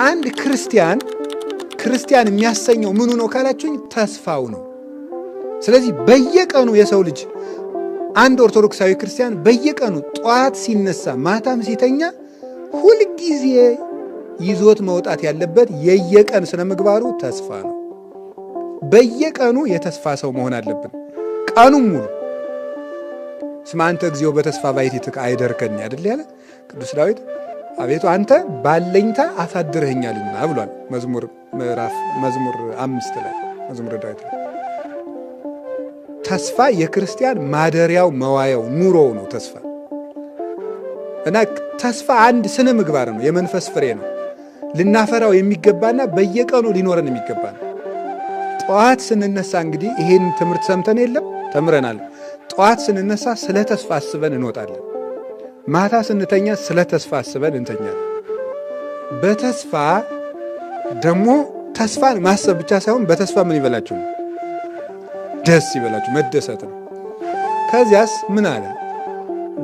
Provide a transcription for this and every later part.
አንድ ክርስቲያን ክርስቲያን የሚያሰኘው ምኑ ነው ካላችሁኝ፣ ተስፋው ነው። ስለዚህ በየቀኑ የሰው ልጅ፣ አንድ ኦርቶዶክሳዊ ክርስቲያን በየቀኑ ጠዋት ሲነሳ ማታም ሲተኛ ሁልጊዜ ይዞት መውጣት ያለበት የየቀን ስነ ምግባሩ ተስፋ ነው። በየቀኑ የተስፋ ሰው መሆን አለብን። ቀኑን ሙሉ እስመ አንተ እግዚኦ በተስፋ ባሕቲትከ አይደርከኒ አይደል ያለ ቅዱስ ዳዊት? አቤቱ አንተ ባለኝታ አሳድረኸኛልና ብሏል። መዝሙር ምዕራፍ መዝሙር 5 ላይ፣ መዝሙረ ዳዊት ላይ። ተስፋ የክርስቲያን ማደሪያው፣ መዋያው፣ ኑሮው ነው ተስፋ። እና ተስፋ አንድ ስነ ምግባር ነው፣ የመንፈስ ፍሬ ነው። ልናፈራው የሚገባና በየቀኑ ሊኖረን የሚገባ ነው። ጠዋት ስንነሳ እንግዲህ ይሄን ትምህርት ሰምተን የለም፣ ተምረናል። ጠዋት ስንነሳ ስለ ተስፋ አስበን እንወጣለን። ማታ ስንተኛ ስለ ተስፋ አስበን እንተኛለን። በተስፋ ደግሞ ተስፋን ማሰብ ብቻ ሳይሆን በተስፋ ምን ይበላችሁ ነው? ደስ ይበላችሁ፣ መደሰት ነው። ከዚያስ ምን አለ?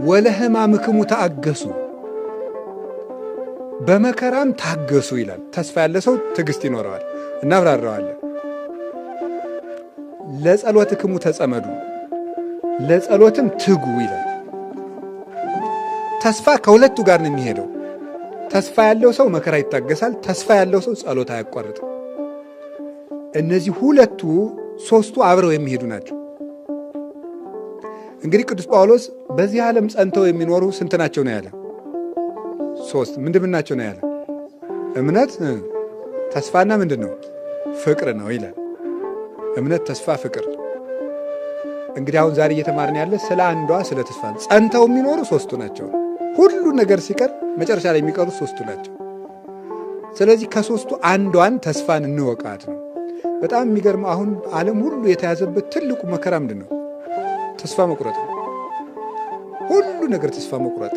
ወለሕማምክሙ ተአገሱ፣ በመከራም ታገሱ ይላል። ተስፋ ያለ ሰው ትዕግስት ይኖረዋል። እናብራራዋለን። ለጸሎትክሙ ተጸመዱ፣ ለጸሎትም ትጉ ይላል። ተስፋ ከሁለቱ ጋር ነው የሚሄደው። ተስፋ ያለው ሰው መከራ ይታገሳል። ተስፋ ያለው ሰው ጸሎት አያቋርጥም። እነዚህ ሁለቱ ሶስቱ አብረው የሚሄዱ ናቸው። እንግዲህ ቅዱስ ጳውሎስ በዚህ ዓለም ጸንተው የሚኖሩ ስንት ናቸው ነው ያለ? ሶስት። ምንድን ናቸው ነው ያለ? እምነት፣ ተስፋና ምንድን ነው? ፍቅር ነው ይላል። እምነት፣ ተስፋ፣ ፍቅር። እንግዲህ አሁን ዛሬ እየተማርን ያለ ስለ አንዷ ስለ ተስፋ። ጸንተው የሚኖሩ ሶስቱ ናቸው። ሁሉ ነገር ሲቀር መጨረሻ ላይ የሚቀሩት ሶስቱ ናቸው። ስለዚህ ከሶስቱ አንዷን ተስፋን እንወቃት ነው። በጣም የሚገርመው አሁን ዓለም ሁሉ የተያዘበት ትልቁ መከራ ምንድን ነው? ተስፋ መቁረጥ ነው። ሁሉ ነገር ተስፋ መቁረጥ፣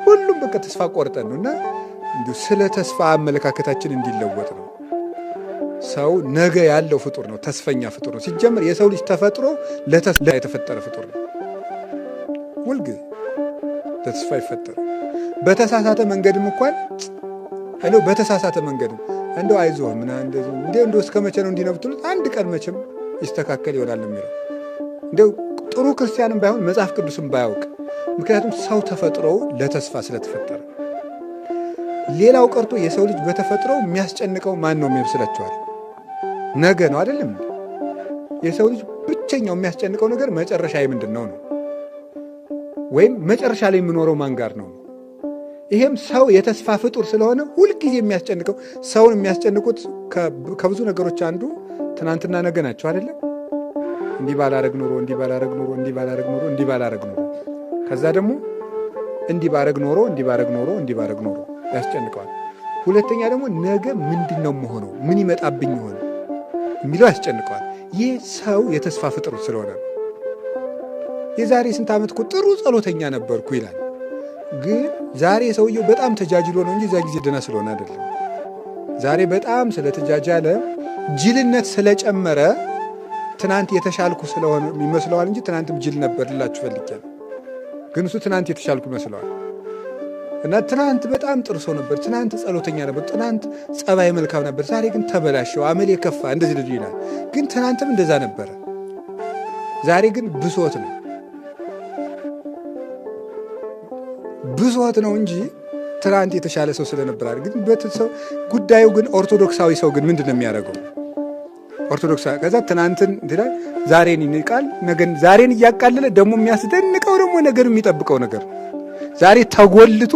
ሁሉም በቃ ተስፋ ቆርጠን ነው። እና እንዲሁ ስለ ተስፋ አመለካከታችን እንዲለወጥ ነው። ሰው ነገ ያለው ፍጡር ነው። ተስፈኛ ፍጡር ነው። ሲጀመር የሰው ልጅ ተፈጥሮ ለተስፋ የተፈጠረ ፍጡር ነው። ሁልጊዜ ለተስፋ ይፈጠረ። በተሳሳተ መንገድም እንኳን እንደው በተሳሳተ መንገድም እንደው አይዞህ ምና እንደዚህ እንደው እስከ መቼ ነው እንዲህ ነው ብትሉት አንድ ቀን መቼም ይስተካከል ይሆናል የሚለው፣ እንደው ጥሩ ክርስቲያንም ባይሆን፣ መጽሐፍ ቅዱስም ባያውቅ፣ ምክንያቱም ሰው ተፈጥሮ ለተስፋ ስለተፈጠረ። ሌላው ቀርቶ የሰው ልጅ በተፈጥሮ የሚያስጨንቀው ማን ነው የሚመስላችኋል? ነገ ነው አይደለም? የሰው ልጅ ብቸኛው የሚያስጨንቀው ነገር መጨረሻ ምንድን ነው ነው፣ ወይም መጨረሻ ላይ የምኖረው ማን ጋር ነው። ይሄም ሰው የተስፋ ፍጡር ስለሆነ ሁልጊዜ የሚያስጨንቀው፣ ሰውን የሚያስጨንቁት ከብዙ ነገሮች አንዱ ትናንትና ነገ ናቸው አይደለም? እንዲህ ባላረግ ኖሮ፣ እንዲህ ባላረግ ኖሮ፣ እንዲህ ባላረግ ኖሮ፣ እንዲህ ባላረግ ኖሮ፣ ከዛ ደግሞ እንዲህ ባረግ ኖሮ፣ እንዲህ ባረግ ኖሮ፣ እንዲህ ባረግ ኖሮ ያስጨንቀዋል። ሁለተኛ ደግሞ ነገ ምንድን ነው የምሆነው፣ ምን ይመጣብኝ ይሆን የሚለው ያስጨንቀዋል። ይህ ሰው የተስፋ ፍጡር ስለሆነ ነው። የዛሬ ስንት ዓመት እኮ ጥሩ ጸሎተኛ ነበርኩ ይላል። ግን ዛሬ ሰውየው በጣም ተጃጅሎ ነው እንጂ እዛ ጊዜ ደህና ስለሆነ አይደለም። ዛሬ በጣም ስለተጃጃለ፣ ጅልነት ስለጨመረ ትናንት የተሻልኩ ስለሆነ ይመስለዋል እንጂ ትናንትም ጅል ነበር ልላችሁ ፈልጌ ነው። ግን እሱ ትናንት የተሻልኩ ይመስለዋል። እና ትናንት በጣም ጥሩ ሰው ነበር፣ ትናንት ጸሎተኛ ነበር፣ ትናንት ጸባይ መልካም ነበር። ዛሬ ግን ተበላሸው፣ አመሌ ከፋ፣ እንደዚህ ልጁ ይላል። ግን ትናንትም እንደዛ ነበረ። ዛሬ ግን ብሶት ነው፣ ብሶት ነው እንጂ ትናንት የተሻለ ሰው ስለነበር አይደል። ግን ሰው ጉዳዩ ግን ኦርቶዶክሳዊ ሰው ግን ምንድን ነው የሚያደርገው? ኦርቶዶክሳዊ ከዛ ትናንትን ይላል፣ ዛሬን ይንቃል፣ ነገን ዛሬን እያቃለለ ደግሞ የሚያስደንቀው ደግሞ ነገን የሚጠብቀው ነገር፣ ዛሬ ተጎልቶ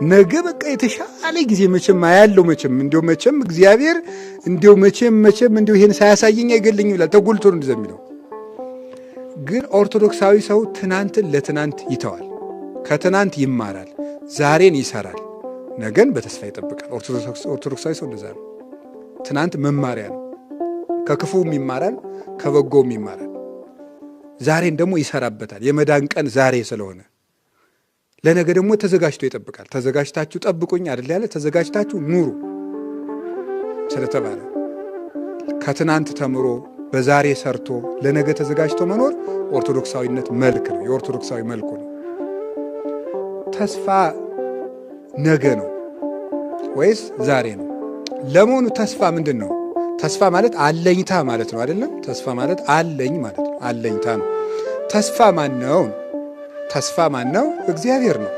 ነገ በቃ የተሻለ ጊዜ መቼም አያለው፣ መቼም እንዲያው መቼም እግዚአብሔር እንዲያው መቼም መቼም እንዲያው ይሄን ሳያሳየኝ አይገለኝም ይላል። ተጎልቶ ነው እንደዚያ የሚለው። ግን ኦርቶዶክሳዊ ሰው ትናንትን ለትናንት ይተዋል። ከትናንት ይማራል፣ ዛሬን ይሰራል፣ ነገን በተስፋ ይጠብቃል። ኦርቶዶክሳዊ ሰው እንደዛ ነው። ትናንት መማሪያ ነው። ከክፉም ይማራል፣ ከበጎም ይማራል። ዛሬን ደግሞ ይሰራበታል። የመዳን ቀን ዛሬ ስለሆነ ለነገ ደግሞ ተዘጋጅቶ ይጠብቃል። ተዘጋጅታችሁ ጠብቁኝ አይደል ያለ? ተዘጋጅታችሁ ኑሩ ስለተባለ ከትናንት ተምሮ በዛሬ ሰርቶ ለነገ ተዘጋጅቶ መኖር ኦርቶዶክሳዊነት መልክ ነው። የኦርቶዶክሳዊ መልኩ ነው። ተስፋ ነገ ነው። ወይስ ዛሬ ነው? ለመሆኑ ተስፋ ምንድን ነው? ተስፋ ማለት አለኝታ ማለት ነው አይደለም? ተስፋ ማለት አለኝ ማለት ነው። አለኝታ ነው። ተስፋ ማን ነው? ተስፋ ማን ነው? እግዚአብሔር ነው።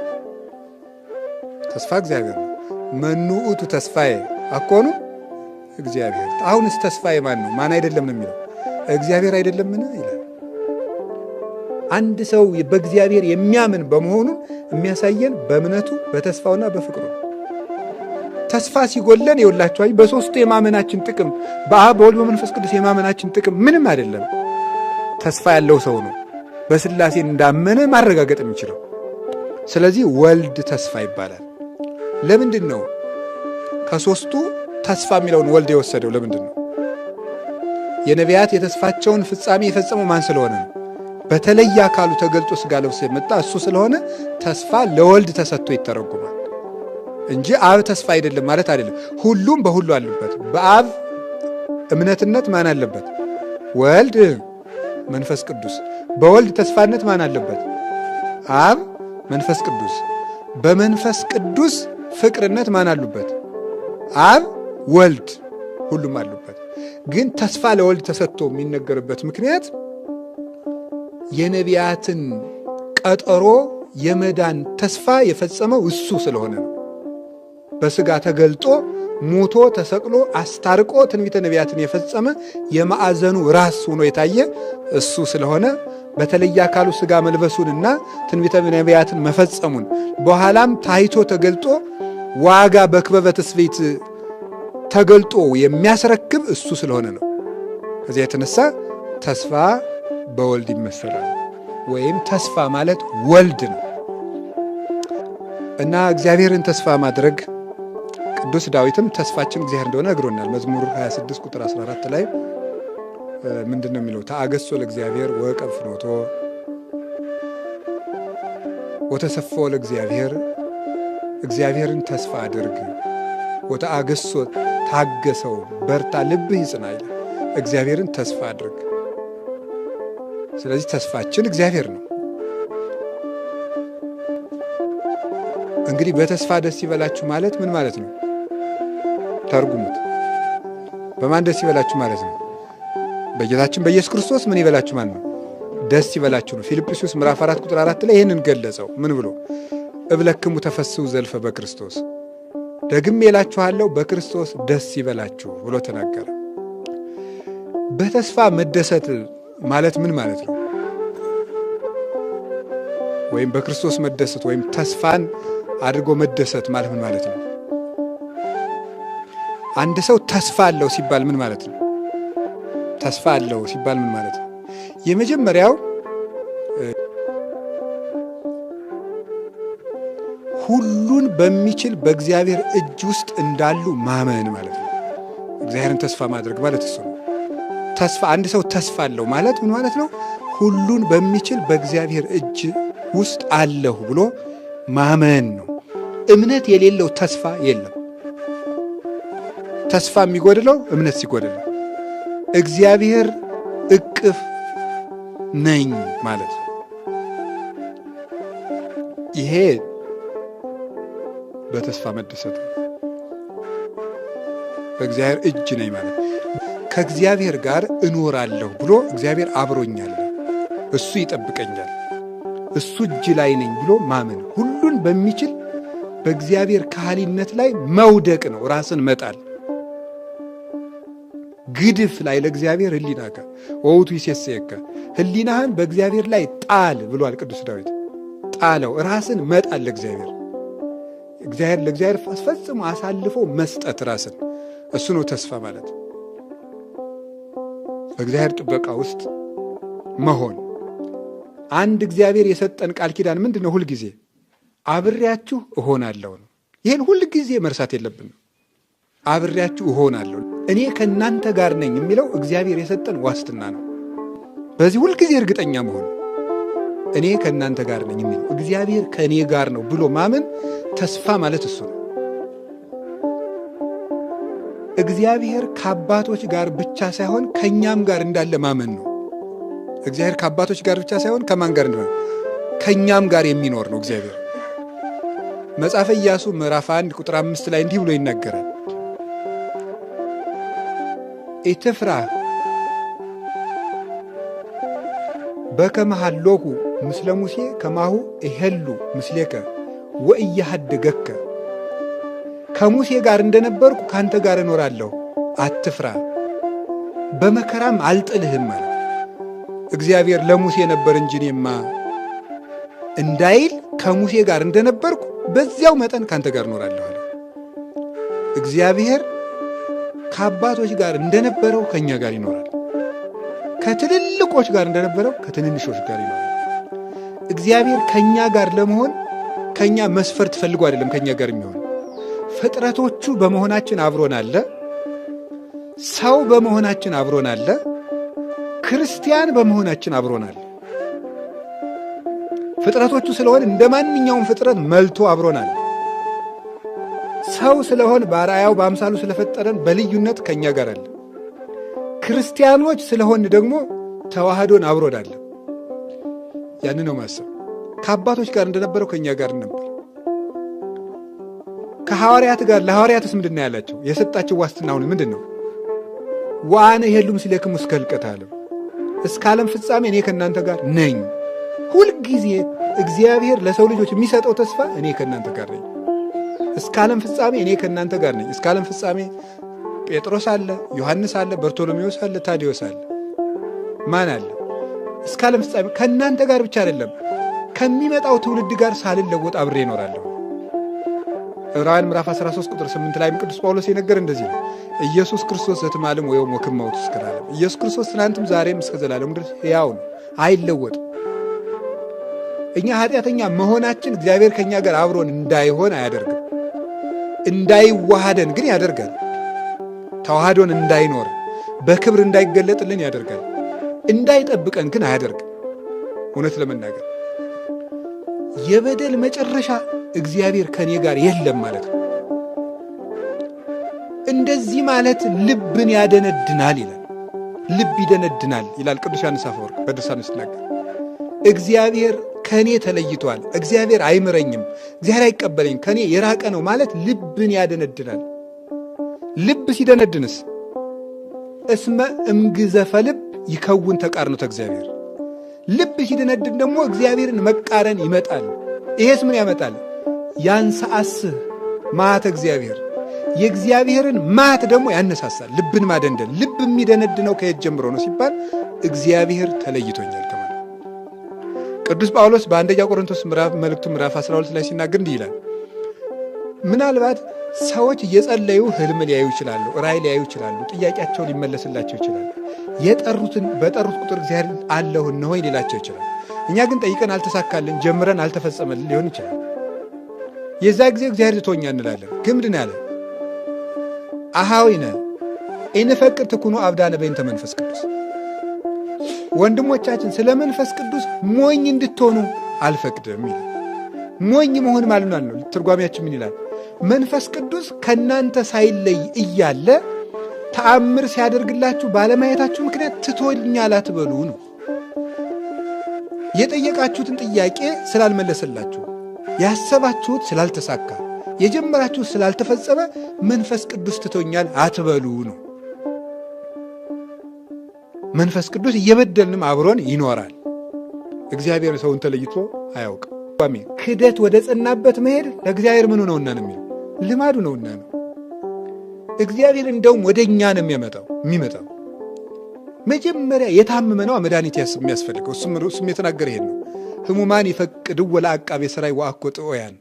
ተስፋ እግዚአብሔር ነው። መኑ ውእቱ ተስፋዬ አኮኑ እግዚአብሔር። አሁንስ ተስፋዬ ማን ነው? ማን አይደለም ነው የሚለው? እግዚአብሔር አይደለምን ይላል። አንድ ሰው በእግዚአብሔር የሚያምን በመሆኑ የሚያሳየን በእምነቱ በተስፋውና በፍቅሩ ነው። ተስፋ ሲጎለን ይኸውላችሁ በሶስቱ የማመናችን ጥቅም በአብ በወልድ በመንፈስ ቅዱስ የማመናችን ጥቅም ምንም አይደለም። ተስፋ ያለው ሰው ነው በሥላሴ እንዳመነ ማረጋገጥ የሚችለው። ስለዚህ ወልድ ተስፋ ይባላል። ለምንድን ነው ከሶስቱ ተስፋ የሚለውን ወልድ የወሰደው? ለምንድን ነው? የነቢያት የተስፋቸውን ፍጻሜ የፈጸመው ማን ስለሆነ ነው? በተለየ አካሉ ተገልጦ ሥጋ ለብሶ የመጣ እሱ ስለሆነ ተስፋ ለወልድ ተሰጥቶ ይተረጉማል እንጂ አብ ተስፋ አይደለም ማለት አይደለም። ሁሉም በሁሉ አለበት። በአብ እምነትነት ማን አለበት? ወልድ መንፈስ ቅዱስ። በወልድ ተስፋነት ማን አለበት? አብ መንፈስ ቅዱስ። በመንፈስ ቅዱስ ፍቅርነት ማን አሉበት? አብ ወልድ፣ ሁሉም አሉበት። ግን ተስፋ ለወልድ ተሰጥቶ የሚነገርበት ምክንያት የነቢያትን ቀጠሮ የመዳን ተስፋ የፈጸመው እሱ ስለሆነ ነው። በሥጋ ተገልጦ ሞቶ ተሰቅሎ አስታርቆ ትንቢተ ነቢያትን የፈጸመ የማዕዘኑ ራስ ሆኖ የታየ እሱ ስለሆነ በተለየ አካሉ ሥጋ መልበሱንና ትንቢተ ነቢያትን መፈጸሙን በኋላም ታይቶ ተገልጦ ዋጋ በክበበ ትስብእት ተገልጦ የሚያስረክብ እሱ ስለሆነ ነው። ከዚያ የተነሳ ተስፋ በወልድ ይመሰላል፣ ወይም ተስፋ ማለት ወልድ ነው እና እግዚአብሔርን ተስፋ ማድረግ ቅዱስ ዳዊትም ተስፋችን እግዚአብሔር እንደሆነ ነግሮናል። መዝሙር 26 ቁጥር 14 ላይ ምንድን ነው የሚለው? ተአገሶ ለእግዚአብሔር ወዕቀብ ፍኖቶ ወተሰፎ ለእግዚአብሔር፣ እግዚአብሔርን ተስፋ አድርግ፣ ወተአገሶ ታገሰው፣ በርታ፣ ልብህ ይጽና ይላል። እግዚአብሔርን ተስፋ አድርግ። ስለዚህ ተስፋችን እግዚአብሔር ነው። እንግዲህ በተስፋ ደስ ይበላችሁ ማለት ምን ማለት ነው? ተርጉሙት። በማን ደስ ይበላችሁ ማለት ነው? በጌታችን በኢየሱስ ክርስቶስ ምን ይበላችሁ ማለት ነው? ደስ ይበላችሁ ነው። ፊልጵስዩስ ምዕራፍ 4 ቁጥር 4 ላይ ይህንን ገለጸው። ምን ብሎ? እብለክሙ ተፈስሑ ዘልፈ በክርስቶስ፣ ደግሜ እላችኋለሁ በክርስቶስ ደስ ይበላችሁ ብሎ ተናገረ። በተስፋ መደሰት ማለት ምን ማለት ነው? ወይም በክርስቶስ መደሰት ወይም ተስፋን አድርጎ መደሰት ማለት ምን ማለት ነው? አንድ ሰው ተስፋ አለው ሲባል ምን ማለት ነው? ተስፋ አለው ሲባል ምን ማለት ነው? የመጀመሪያው ሁሉን በሚችል በእግዚአብሔር እጅ ውስጥ እንዳሉ ማመን ማለት ነው። እግዚአብሔርን ተስፋ ማድረግ ማለት እሱ ነው። ተስፋ አንድ ሰው ተስፋ አለው ማለት ምን ማለት ነው? ሁሉን በሚችል በእግዚአብሔር እጅ ውስጥ አለሁ ብሎ ማመን ነው። እምነት የሌለው ተስፋ የለም። ተስፋ የሚጎድለው እምነት ሲጎድል ነው። እግዚአብሔር እቅፍ ነኝ ማለት ነው። ይሄ በተስፋ መደሰት ነው። በእግዚአብሔር እጅ ነኝ ማለት ከእግዚአብሔር ጋር እኖራለሁ ብሎ እግዚአብሔር አብሮኛል፣ እሱ ይጠብቀኛል፣ እሱ እጅ ላይ ነኝ ብሎ ማመን ሁሉን በሚችል በእግዚአብሔር ካህሊነት ላይ መውደቅ ነው፣ ራስን መጣል። ግድፍ ላይ ለእግዚአብሔር ህሊናከ ወውቱ ይሴስየከ፣ ህሊናህን በእግዚአብሔር ላይ ጣል ብሏል ቅዱስ ዳዊት። ጣለው፣ ራስን መጣል ለእግዚአብሔር። እግዚአብሔር ለእግዚአብሔር ፈጽሞ አሳልፎ መስጠት ራስን፣ እሱ ነው ተስፋ ማለት። በእግዚአብሔር ጥበቃ ውስጥ መሆን። አንድ እግዚአብሔር የሰጠን ቃል ኪዳን ምንድን ነው? ሁልጊዜ አብሬያችሁ እሆናለሁ ነው። ይህን ሁልጊዜ መርሳት የለብንም። አብሬያችሁ እሆናለሁ፣ እኔ ከእናንተ ጋር ነኝ የሚለው እግዚአብሔር የሰጠን ዋስትና ነው። በዚህ ሁልጊዜ እርግጠኛ መሆን፣ እኔ ከእናንተ ጋር ነኝ የሚለው እግዚአብሔር ከእኔ ጋር ነው ብሎ ማመን ተስፋ ማለት እሱ ነው። እግዚአብሔር ከአባቶች ጋር ብቻ ሳይሆን ከእኛም ጋር እንዳለ ማመን ነው። እግዚአብሔር ከአባቶች ጋር ብቻ ሳይሆን ከማን ጋር እንደሆነ ከእኛም ጋር የሚኖር ነው እግዚአብሔር። መጽሐፈ ኢያሱ ምዕራፍ 1 ቁጥር 5 ላይ እንዲህ ብሎ ይናገራል። ኢትፍራህ በከመ ሀሎኩ ምስለ ሙሴ ከማሁ እሄሉ ምስሌከ ወኢያሃድገከ። ከሙሴ ጋር እንደነበርኩ ካንተ ጋር እኖራለሁ፣ አትፍራ፣ በመከራም አልጥልህም ማለት። እግዚአብሔር ለሙሴ ነበር እንጂ እኔማ እንዳይል ከሙሴ ጋር እንደነበርኩ በዚያው መጠን ካንተ ጋር እኖራለሁ አለ። እግዚአብሔር ከአባቶች ጋር እንደነበረው ከኛ ጋር ይኖራል። ከትልልቆች ጋር እንደነበረው ከትንንሾች ጋር ይኖራል። እግዚአብሔር ከኛ ጋር ለመሆን ከኛ መስፈርት ፈልጎ አይደለም ከኛ ጋር የሚሆን። ፍጥረቶቹ በመሆናችን አብሮን አለ። ሰው በመሆናችን አብሮን አለ። ክርስቲያን በመሆናችን አብሮን አለ። ፍጥረቶቹ ስለሆን እንደ ማንኛውም ፍጥረት መልቶ አብሮን አለ። ሰው ስለሆን በአርአያው በአምሳሉ ስለፈጠረን በልዩነት ከኛ ጋር አለ። ክርስቲያኖች ስለሆን ደግሞ ተዋህዶን አብሮን አለ። ያን ነው ማሰብ። ከአባቶች ጋር እንደነበረው ከኛ ጋር ነበር። ከሐዋርያት ጋር ለሐዋርያትስ ምንድን ነው ያላቸው? የሰጣቸው ዋስትና አሁን ምንድን ነው? ወአነ እሄሉ ምስሌክሙ እስከ ኅልቀተ ዓለም፣ እስከ ዓለም ፍጻሜ እኔ ከእናንተ ጋር ነኝ። ሁልጊዜ እግዚአብሔር ለሰው ልጆች የሚሰጠው ተስፋ እኔ ከእናንተ ጋር ነኝ፣ እስከ ዓለም ፍጻሜ እኔ ከእናንተ ጋር ነኝ። እስከ ዓለም ፍጻሜ ጴጥሮስ አለ፣ ዮሐንስ አለ፣ በርቶሎሜዎስ አለ፣ ታዲዮስ አለ፣ ማን አለ? እስከ ዓለም ፍጻሜ ከእናንተ ጋር ብቻ አይደለም፣ ከሚመጣው ትውልድ ጋር ሳልለወጥ አብሬ እኖራለሁ። ዕብራውያን ምዕራፍ 13 ቁጥር 8 ላይም ቅዱስ ጳውሎስ የነገር እንደዚህ ነው። ኢየሱስ ክርስቶስ ዘትማልም ወዮም ወክመ ውእቱ እስከ ለዓለም። ኢየሱስ ክርስቶስ ትናንትም ዛሬም እስከ ዘላለሙ ድረስ ሕያው ነው፣ አይለወጥም። እኛ ኃጢአተኛ መሆናችን እግዚአብሔር ከኛ ጋር አብሮን እንዳይሆን አያደርግም። እንዳይዋሃደን ግን ያደርጋል። ተዋህዶን እንዳይኖር በክብር እንዳይገለጥልን ያደርጋል። እንዳይጠብቀን ግን አያደርግም። እውነት ለመናገር የበደል መጨረሻ እግዚአብሔር ከኔ ጋር የለም ማለት ነው። እንደዚህ ማለት ልብን ያደነድናል ይላል። ልብ ይደነድናል ይላል ቅዱስ ዮሐንስ አፈወርቅ በድርሳኑ ሲናገር። እግዚአብሔር ከኔ ተለይቷል፣ እግዚአብሔር አይምረኝም፣ እግዚአብሔር አይቀበለኝም፣ ከኔ የራቀ ነው ማለት ልብን ያደነድናል። ልብ ሲደነድንስ እስመ እምግዘፈ ልብ ይከውን ተቃርኖተ እግዚአብሔር። ልብ ሲደነድን ደግሞ እግዚአብሔርን መቃረን ይመጣል። ይሄስ ምን ያመጣል? ያንሰአስህ መዓተ እግዚአብሔር፣ የእግዚአብሔርን መዓት ደግሞ ያነሳሳል። ልብን ማደንደን። ልብ የሚደነድነው ከየት ጀምሮ ነው ሲባል እግዚአብሔር ተለይቶኛል ከማለት። ቅዱስ ጳውሎስ በአንደኛ ቆሮንቶስ መልእክቱ ምዕራፍ 12 ላይ ሲናገር እንዲህ ይላል። ምናልባት ሰዎች እየጸለዩ ህልም ሊያዩ ይችላሉ፣ ራእይ ሊያዩ ይችላሉ፣ ጥያቄያቸው ሊመለስላቸው ይችላል። የጠሩትን በጠሩት ቁጥር እግዚአብሔር አለሁ እነሆኝ ሊላቸው ይችላል። እኛ ግን ጠይቀን አልተሳካልን፣ ጀምረን አልተፈጸመልን ሊሆን ይችላል። የዛ ጊዜ እግዚአብሔር ትቶኛል እንላለን። ግን ምንድን ያለ አሃዊነ ኢንፈቅድ ትኩኑ አብዳነ በእንተ መንፈስ ቅዱስ። ወንድሞቻችን ስለ መንፈስ ቅዱስ ሞኝ እንድትሆኑ አልፈቅድም ይላል። ሞኝ መሆን ማለት ነው። ትርጓሜያችን ምን ይላል? መንፈስ ቅዱስ ከእናንተ ሳይለይ እያለ ተአምር ሲያደርግላችሁ ባለማየታችሁ ምክንያት ትቶኛል አትበሉ ነው። የጠየቃችሁትን ጥያቄ ስላልመለሰላችሁ፣ ያሰባችሁት ስላልተሳካ፣ የጀመራችሁት ስላልተፈጸመ መንፈስ ቅዱስ ትቶኛል አትበሉ ነው። መንፈስ ቅዱስ እየበደልንም አብሮን ይኖራል። እግዚአብሔር ሰውን ተለይቶ አያውቅም። ክደት ወደ ጸናበት መሄድ ለእግዚአብሔር ምኑ ነውና ነው የሚለው ልማዱ ነውና ነው። እግዚአብሔር እንደውም ወደ እኛ ነው የሚመጣው። መጀመሪያ የታመመ ነው መድኃኒት የሚያስፈልገው። እሱም የተናገረ ይሄን ነው። ሕሙማን ይፈቅድዎ ለዐቃቤ ሥራይ ወአኮ ጥዑያን።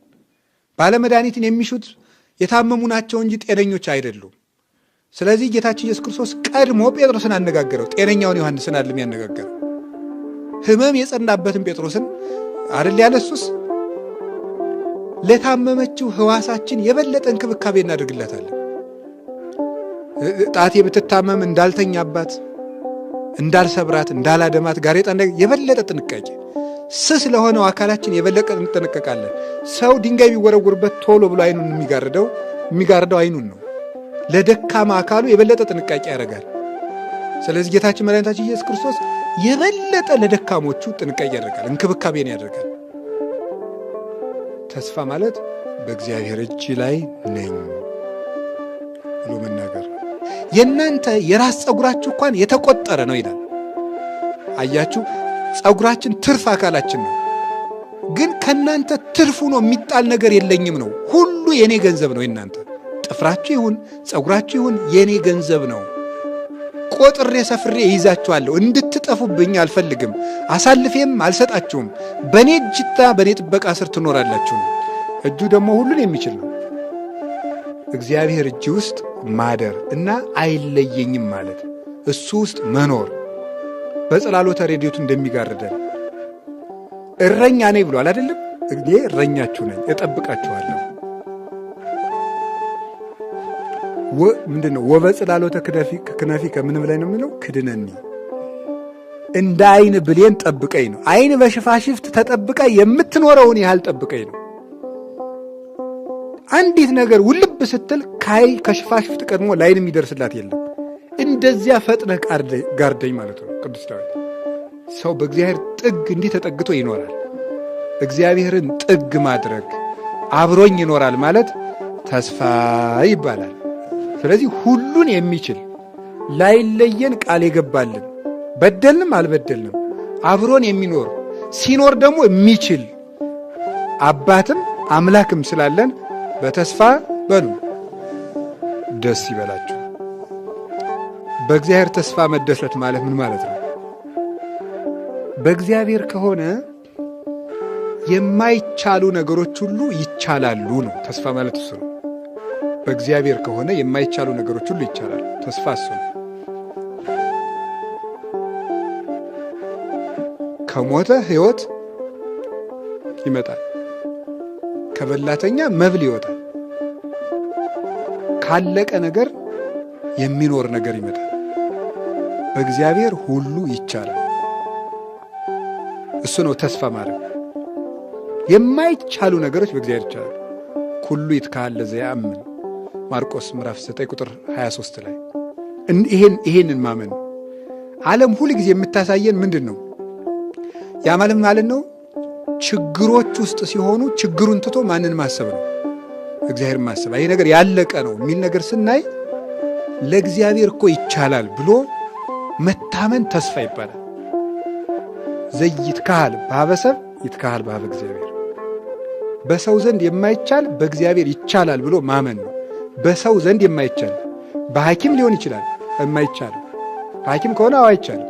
ባለመድኃኒትን የሚሹት የታመሙ ናቸው እንጂ ጤነኞች አይደሉም። ስለዚህ ጌታችን ኢየሱስ ክርስቶስ ቀድሞ ጴጥሮስን አነጋገረው። ጤነኛውን ዮሐንስን አይደለም ያነጋገረው። ሕመም የጸናበትን ጴጥሮስን አይደል ያለ። እሱስ ለታመመችው ሕዋሳችን የበለጠ እንክብካቤ እናደርግላታለን። ጣቴ ብትታመም እንዳልተኛባት፣ እንዳልሰብራት፣ እንዳላደማት ጋሬጣ የበለጠ ጥንቃቄ፣ ስስ ለሆነው አካላችን የበለጠ እንጠነቀቃለን። ሰው ድንጋይ ቢወረውርበት ቶሎ ብሎ አይኑን የሚጋርደው አይኑን ነው። ለደካማ አካሉ የበለጠ ጥንቃቄ ያደርጋል። ስለዚህ ጌታችን መድኃኒታችን ኢየሱስ ክርስቶስ የበለጠ ለደካሞቹ ጥንቃቄ ያደርጋል፣ እንክብካቤን ያደርጋል። ተስፋ ማለት በእግዚአብሔር እጅ ላይ ነኝ ብሎ መናገር። የእናንተ የራስ ጸጉራችሁ እንኳን የተቆጠረ ነው ይላል። አያችሁ፣ ጸጉራችን ትርፍ አካላችን ነው። ግን ከናንተ ትርፍ ሆኖ የሚጣል ነገር የለኝም ነው። ሁሉ የኔ ገንዘብ ነው። የናንተ ጥፍራችሁ ይሁን ጸጉራችሁ ይሁን የኔ ገንዘብ ነው። ቆጥሬ ሰፍሬ ይይዛችኋለሁ። እንድትጠፉብኝ አልፈልግም። አሳልፌም አልሰጣችሁም። በእኔ እጅታ በእኔ ጥበቃ ስር ትኖራላችሁ ነው። እጁ ደግሞ ሁሉን የሚችል ነው። እግዚአብሔር እጅ ውስጥ ማደር እና አይለየኝም ማለት እሱ ውስጥ መኖር በጽላሎተ ረድኤቱ እንደሚጋርደን እረኛ ነኝ ብሏል አይደለም? እኔ እረኛችሁ ነኝ እጠብቃችኋለሁ። ምንድን ነው ወበጽላሎተ ክነፊከ ምንም ላይ ነው የሚለው? ክድነኒ እንደ አይን ብሌን ጠብቀኝ ነው። አይን በሽፋሽፍት ተጠብቃ የምትኖረውን ያህል ጠብቀኝ ነው። አንዲት ነገር ውልብ ስትል ካይ ከሽፋሽፍት ቀድሞ ላይን የሚደርስላት የለም። እንደዚያ ፈጥነህ ጋርደኝ ማለት ነው ቅዱስ ዳዊት። ሰው በእግዚአብሔር ጥግ እንዲህ ተጠግቶ ይኖራል። እግዚአብሔርን ጥግ ማድረግ አብሮኝ ይኖራል ማለት ተስፋ ይባላል። ስለዚህ ሁሉን የሚችል ላይለየን ቃል የገባልን በደልንም አልበደልንም አብሮን የሚኖር ሲኖር ደግሞ የሚችል አባትም አምላክም ስላለን በተስፋ በሉ ደስ ይበላችሁ። በእግዚአብሔር ተስፋ መደሰት ማለት ምን ማለት ነው? በእግዚአብሔር ከሆነ የማይቻሉ ነገሮች ሁሉ ይቻላሉ ነው። ተስፋ ማለት እሱ ነው። በእግዚአብሔር ከሆነ የማይቻሉ ነገሮች ሁሉ ይቻላሉ። ተስፋ እሱ ነው። ከሞተ ሕይወት ይመጣል። ከበላተኛ መብል ይወጣል። ካለቀ ነገር የሚኖር ነገር ይመጣል። በእግዚአብሔር ሁሉ ይቻላል። እሱ ነው ተስፋ ማድረግ። የማይቻሉ ነገሮች በእግዚአብሔር ይቻላሉ። ኩሉ ይትካሃል ለዘያአምን ማርቆስ ምዕራፍ 9 ቁጥር 23 ላይ ይሄንን ማመን ነው። ዓለም ሁል ጊዜ የምታሳየን ምንድን ነው? ያ ማለት ማለት ነው ችግሮች ውስጥ ሲሆኑ ችግሩን ትቶ ማንን ማሰብ ነው? እግዚአብሔር ማሰብ። ይሄ ነገር ያለቀ ነው የሚል ነገር ስናይ ለእግዚአብሔር እኮ ይቻላል ብሎ መታመን ተስፋ ይባላል። ዘይትካሃል በኀበ ሰብእ ይትካሃል በኀበ እግዚአብሔር። በሰው ዘንድ የማይቻል በእግዚአብሔር ይቻላል ብሎ ማመን ነው። በሰው ዘንድ የማይቻል በሐኪም ሊሆን ይችላል የማይቻል። ሐኪም ከሆነ አዎ አይቻልም።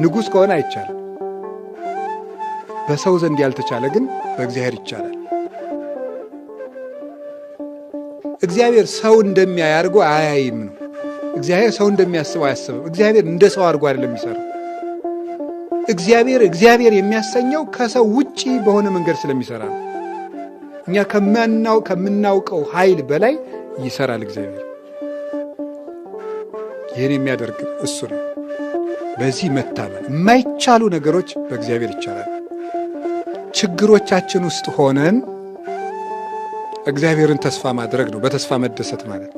ንጉሥ ከሆነ አይቻልም። በሰው ዘንድ ያልተቻለ ግን በእግዚአብሔር ይቻላል። እግዚአብሔር ሰው እንደሚያይ አድርጎ አያይም ነው። እግዚአብሔር ሰው እንደሚያስበው አያስብም። እግዚአብሔር እንደ ሰው አድርጎ አይደለም የሚሰራው። እግዚአብሔር እግዚአብሔር የሚያሰኘው ከሰው ውጪ በሆነ መንገድ ስለሚሰራ ነው። እኛ ከምናውቀው ኃይል በላይ ይሰራል እግዚአብሔር። ይህን የሚያደርግ እሱ ነው። በዚህ መታመን የማይቻሉ ነገሮች በእግዚአብሔር ይቻላል። ችግሮቻችን ውስጥ ሆነን እግዚአብሔርን ተስፋ ማድረግ ነው በተስፋ መደሰት ማለት።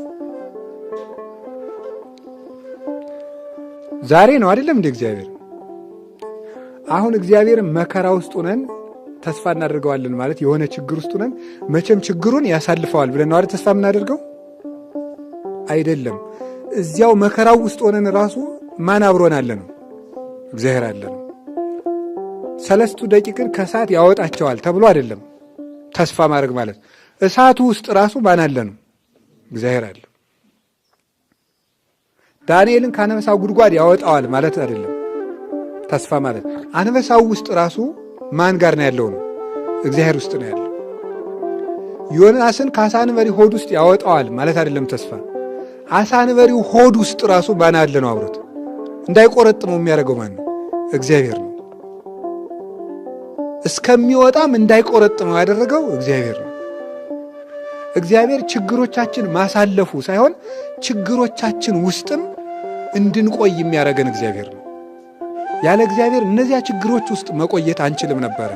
ዛሬ ነው አይደለም እንደ እግዚአብሔር አሁን እግዚአብሔርን መከራ ውስጥ ሆነን ተስፋ እናደርገዋለን ማለት የሆነ ችግር ውስጥ ሆነን መቼም ችግሩን ያሳልፈዋል ብለን ነው አይደል ተስፋ የምናደርገው? አይደለም። እዚያው መከራው ውስጥ ሆነን ራሱ ማን አብሮን አለ ነው? እግዚአብሔር አለ ነው። ሰለስቱ ደቂቅን ከእሳት ያወጣቸዋል ተብሎ አይደለም ተስፋ ማድረግ ማለት። እሳቱ ውስጥ ራሱ ማን አለ ነው? እግዚአብሔር አለ። ዳንኤልን ከአንበሳው ጉድጓድ ያወጣዋል ማለት አይደለም ተስፋ ማለት። አንበሳው ውስጥ ራሱ ማን ጋር ነው ያለው ነው? እግዚአብሔር ውስጥ ነው ያለው። ዮናስን ከአሳ አንበሪ ሆድ ውስጥ ያወጣዋል ማለት አይደለም ተስፋ። አሳ አንበሪው ሆድ ውስጥ ራሱ ማን አለ ነው አብሮት። እንዳይቆረጥመው የሚያደርገው ማን ነው? እግዚአብሔር ነው። እስከሚወጣም እንዳይቆረጥመው ያደረገው እግዚአብሔር ነው። እግዚአብሔር ችግሮቻችን ማሳለፉ ሳይሆን ችግሮቻችን ውስጥም እንድንቆይ የሚያደርገን እግዚአብሔር ነው። ያለ እግዚአብሔር እነዚያ ችግሮች ውስጥ መቆየት አንችልም ነበረ።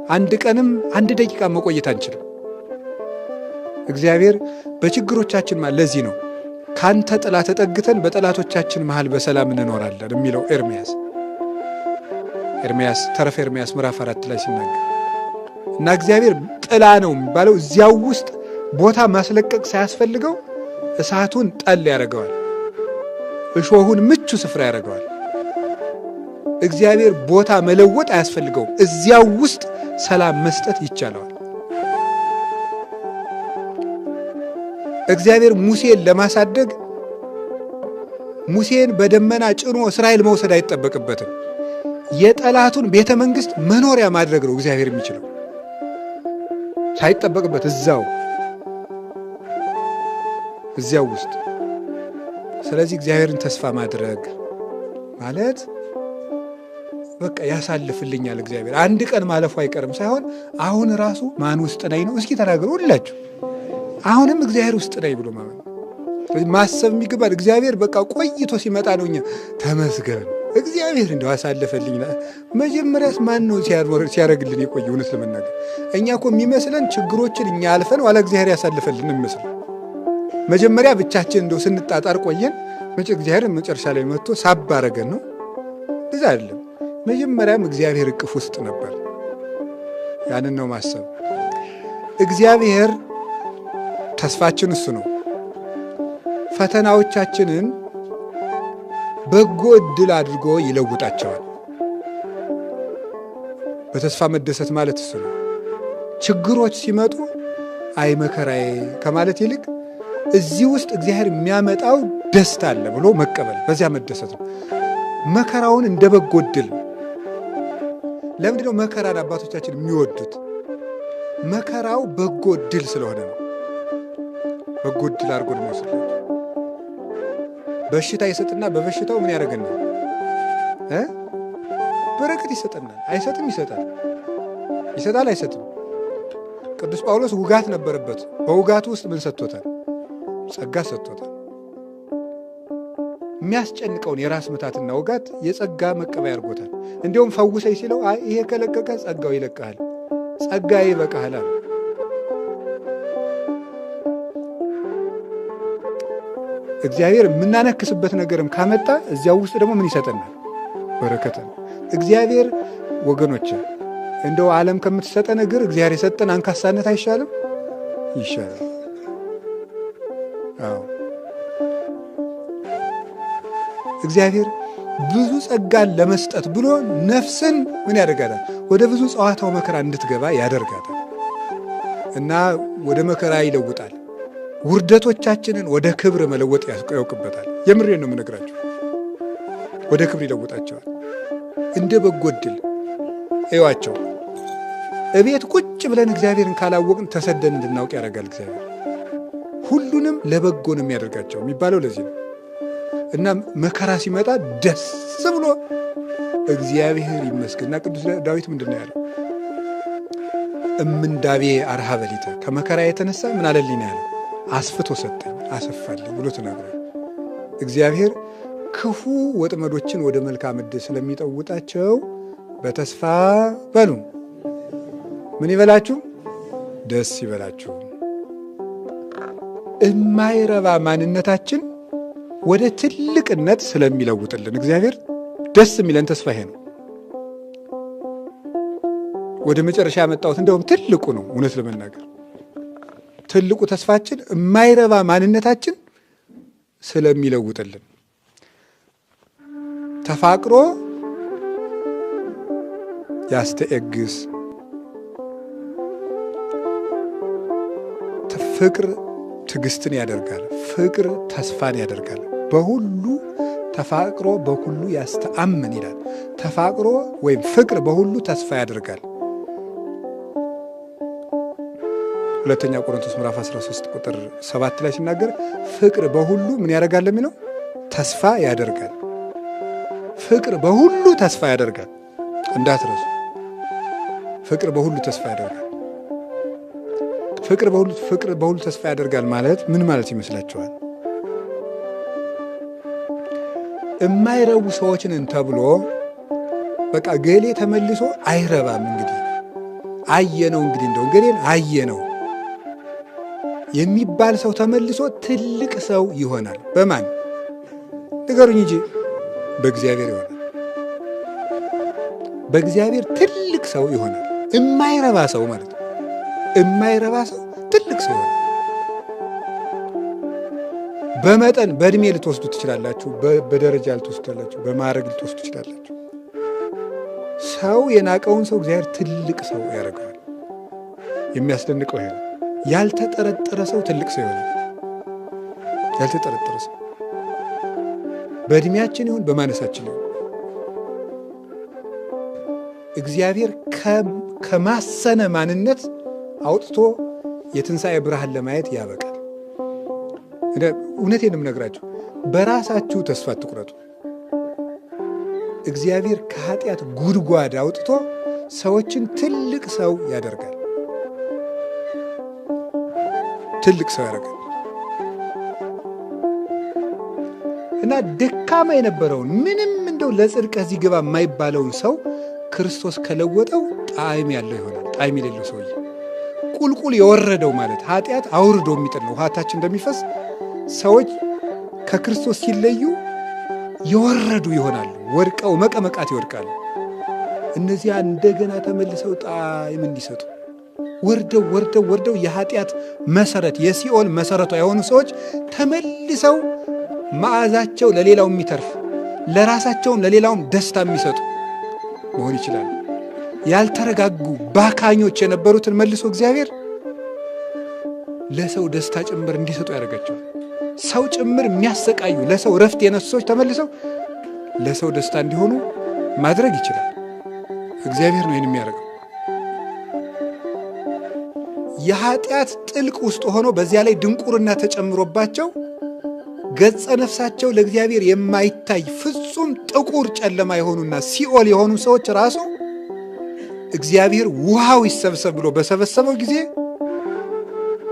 አንድ ቀንም አንድ ደቂቃ መቆየት አንችልም። እግዚአብሔር በችግሮቻችን ለዚህ ነው ካንተ ጥላ ተጠግተን በጠላቶቻችን መሃል በሰላም እንኖራለን የሚለው ኤርምያስ ተረፈ ኤርምያስ ምዕራፍ 4 ላይ ሲናገር እና እግዚአብሔር ጥላ ነው የሚባለው እዚያው ውስጥ ቦታ ማስለቀቅ ሳያስፈልገው እሳቱን ጠል ያደርገዋል፣ እሾሁን ምቹ ስፍራ ያደርገዋል። እግዚአብሔር ቦታ መለወጥ አያስፈልገውም። እዚያው ውስጥ ሰላም መስጠት ይቻለዋል። እግዚአብሔር ሙሴን ለማሳደግ ሙሴን በደመና ጭኖ እስራኤል መውሰድ አይጠበቅበትም። የጠላቱን ቤተ መንግስት መኖሪያ ማድረግ ነው እግዚአብሔር የሚችለው ሳይጠበቅበት እዛው እዚያው ውስጥ። ስለዚህ እግዚአብሔርን ተስፋ ማድረግ ማለት በቃ ያሳልፍልኛል እግዚአብሔር አንድ ቀን ማለፉ አይቀርም ሳይሆን አሁን ራሱ ማን ውስጥ ነኝ ነው። እስኪ ተናገሩ ሁላችሁ። አሁንም እግዚአብሔር ውስጥ ነኝ ብሎ ማመን ማሰብ የሚገባል። እግዚአብሔር በቃ ቆይቶ ሲመጣ ነው እኛ ተመስገን እግዚአብሔር እንደው አሳለፈልኝ። መጀመሪያስ ማን ነው ሲያደርግልን የቆየ? እውነት ለመናገር እኛ እኮ የሚመስለን ችግሮችን እኛ አልፈን ኋላ እግዚአብሔር ያሳልፈልን የሚመስለን። መጀመሪያ ብቻችን እንደው ስንጣጣር ቆየን፣ እግዚአብሔር መጨረሻ ላይ መጥቶ ሳብ አደረገን ነው። እንደዛ አይደለም። መጀመሪያም እግዚአብሔር እቅፍ ውስጥ ነበር። ያንን ነው ማሰብ። እግዚአብሔር ተስፋችን እሱ ነው። ፈተናዎቻችንን በጎ ዕድል አድርጎ ይለውጣቸዋል። በተስፋ መደሰት ማለት እሱ ነው። ችግሮች ሲመጡ አይ መከራዬ ከማለት ይልቅ እዚህ ውስጥ እግዚአብሔር የሚያመጣው ደስታ አለ ብሎ መቀበል፣ በዚያ መደሰት ነው። መከራውን እንደ በጎ ዕድል። ለምንድነው መከራን አባቶቻችን የሚወዱት? መከራው በጎ ዕድል ስለሆነ ነው። በጎ ዕድል አድርጎ ነው የሚወስድላቸው። በሽታ ይሰጥና በበሽታው ምን ያደርገናል? በረከት ይሰጠናል። አይሰጥም? ይሰጣል። ይሰጣል አይሰጥም? ቅዱስ ጳውሎስ ውጋት ነበረበት። በውጋቱ ውስጥ ምን ሰጥቶታል? ጸጋ ሰጥቶታል። የሚያስጨንቀውን የራስ ምታትና ውጋት የጸጋ መቀበያ አድርጎታል። እንዲያውም ፈውሰኝ ሲለው አይ ይሄ ከለቀቀ ጸጋው ይለቅሃል፣ ጸጋዬ ይበቃሃል አለ። እግዚአብሔር የምናነክስበት ነገርም ካመጣ እዚያው ውስጥ ደግሞ ምን ይሰጠናል? በረከት ነው። እግዚአብሔር ወገኖች እንደው ዓለም ከምትሰጠን እግር እግዚአብሔር የሰጠን አንካሳነት አይሻልም? ይሻላል። አዎ እግዚአብሔር ብዙ ጸጋን ለመስጠት ብሎ ነፍስን ምን ያደርጋታል? ወደ ብዙ ጸዋታው መከራ እንድትገባ ያደርጋታል እና ወደ መከራ ይለውጣል። ውርደቶቻችንን ወደ ክብር መለወጥ ያውቅበታል። የምሬን ነው የምነግራችሁ። ወደ ክብር ይለውጣቸዋል። እንደ በጎ ዕድል እዩዋቸው። እቤት ቁጭ ብለን እግዚአብሔርን ካላወቅን ተሰደን እንድናውቅ ያደርጋል። እግዚአብሔር ሁሉንም ለበጎ ነው የሚያደርጋቸው የሚባለው ለዚህ ነው። እና መከራ ሲመጣ ደስ ብሎ እግዚአብሔር ይመስገን። እና ቅዱስ ዳዊት ምንድን ነው ያለው? እምንዳቤ አርሃበ ሊተ፣ ከመከራ የተነሳ ምን አለልኝ ነው ያለው? አስፍቶ ሰጠኝ፣ አሰፋልኝ ብሎ ተናግሯል። እግዚአብሔር ክፉ ወጥመዶችን ወደ መልካም ዕድል ስለሚጠውጣቸው በተስፋ በሉ። ምን ይበላችሁ? ደስ ይበላችሁ። እማይረባ ማንነታችን ወደ ትልቅነት ስለሚለውጥልን እግዚአብሔር ደስ የሚለን ተስፋ ይሄ ነው። ወደ መጨረሻ ያመጣሁት እንደውም ትልቁ ነው። እውነት ለመናገር ትልቁ ተስፋችን የማይረባ ማንነታችን ስለሚለውጥልን ተፋቅሮ ያስተኤግስ ፍቅር ትዕግስትን ያደርጋል። ፍቅር ተስፋን ያደርጋል። በሁሉ ተፋቅሮ በሁሉ ያስተአምን ይላል። ተፋቅሮ ወይም ፍቅር በሁሉ ተስፋ ያደርጋል። ሁለተኛ ቆሮንቶስ ምዕራፍ 13 ቁጥር 7 ላይ ሲናገር ፍቅር በሁሉ ምን ያደርጋል የሚለው ተስፋ ያደርጋል። ፍቅር በሁሉ ተስፋ ያደርጋል። እንዳትረሱ። ፍቅር በሁሉ ተስፋ ያደርጋል። ፍቅር በሁሉ ተስፋ ያደርጋል ማለት ምን ማለት ይመስላችኋል? የማይረቡ ሰዎችንን ተብሎ በቃ ገሌ ተመልሶ አይረባም፣ እንግዲህ አየነው፣ እንግዲህ እንደው ገሌን አየነው የሚባል ሰው ተመልሶ ትልቅ ሰው ይሆናል። በማን ንገሩኝ እንጂ በእግዚአብሔር ይሆናል። በእግዚአብሔር ትልቅ ሰው ይሆናል። የማይረባ ሰው ማለት ነው። የማይረባ ሰው ትልቅ ሰው ይሆናል። በመጠን በእድሜ ልትወስዱ ትችላላችሁ፣ በደረጃ ልትወስዱ ትችላላችሁ፣ በማዕረግ ልትወስዱ ትችላላችሁ። ሰው የናቀውን ሰው እግዚአብሔር ትልቅ ሰው ያደርገዋል። የሚያስደንቀው ይሄ ነው። ያልተጠረጠረ ሰው ትልቅ ሰው ይሆናል። ያልተጠረጠረ ሰው በእድሜያችን ይሁን በማነሳችን ይሁን እግዚአብሔር ከማሰነ ማንነት አውጥቶ የትንሣኤ ብርሃን ለማየት ያበቃል። እውነቴን ነው የምነግራችሁ፣ በራሳችሁ ተስፋ አትቁረጡ። እግዚአብሔር ከኃጢአት ጉድጓድ አውጥቶ ሰዎችን ትልቅ ሰው ያደርጋል። ትልቅ ሰው ያደርጋል እና ደካማ የነበረውን ምንም እንደው ለጽድቅ እዚህ ግባ የማይባለውን ሰው ክርስቶስ ከለወጠው ጣዕም ያለው ይሆናል። ጣዕም የሌለው ሰውዬ ቁልቁል የወረደው ማለት ኃጢአት አውርዶ የሚጥል ነው። ውሃታችን እንደሚፈስ ሰዎች ከክርስቶስ ሲለዩ የወረዱ ይሆናሉ። ወድቀው መቀመቃት ይወድቃሉ። እነዚያ እንደገና ተመልሰው ጣዕም እንዲሰጡ ወርደው ወርደው ወርደው የኃጢአት መሰረት የሲኦል መሰረቷ የሆኑ ሰዎች ተመልሰው መዓዛቸው ለሌላው የሚተርፍ ለራሳቸውም ለሌላውም ደስታ የሚሰጡ መሆን ይችላሉ። ያልተረጋጉ ባካኞች የነበሩትን መልሶ እግዚአብሔር ለሰው ደስታ ጭምር እንዲሰጡ ያደርጋቸዋል። ሰው ጭምር የሚያሰቃዩ ለሰው እረፍት የነሱ ሰዎች ተመልሰው ለሰው ደስታ እንዲሆኑ ማድረግ ይችላል። እግዚአብሔር ነው ይህን የሚያደርገው። የኃጢአት ጥልቅ ውስጥ ሆኖ በዚያ ላይ ድንቁርና ተጨምሮባቸው ገጸ ነፍሳቸው ለእግዚአብሔር የማይታይ ፍጹም ጥቁር ጨለማ የሆኑና ሲኦል የሆኑ ሰዎች ራሱ እግዚአብሔር ውሃው ይሰብሰብ ብሎ በሰበሰበው ጊዜ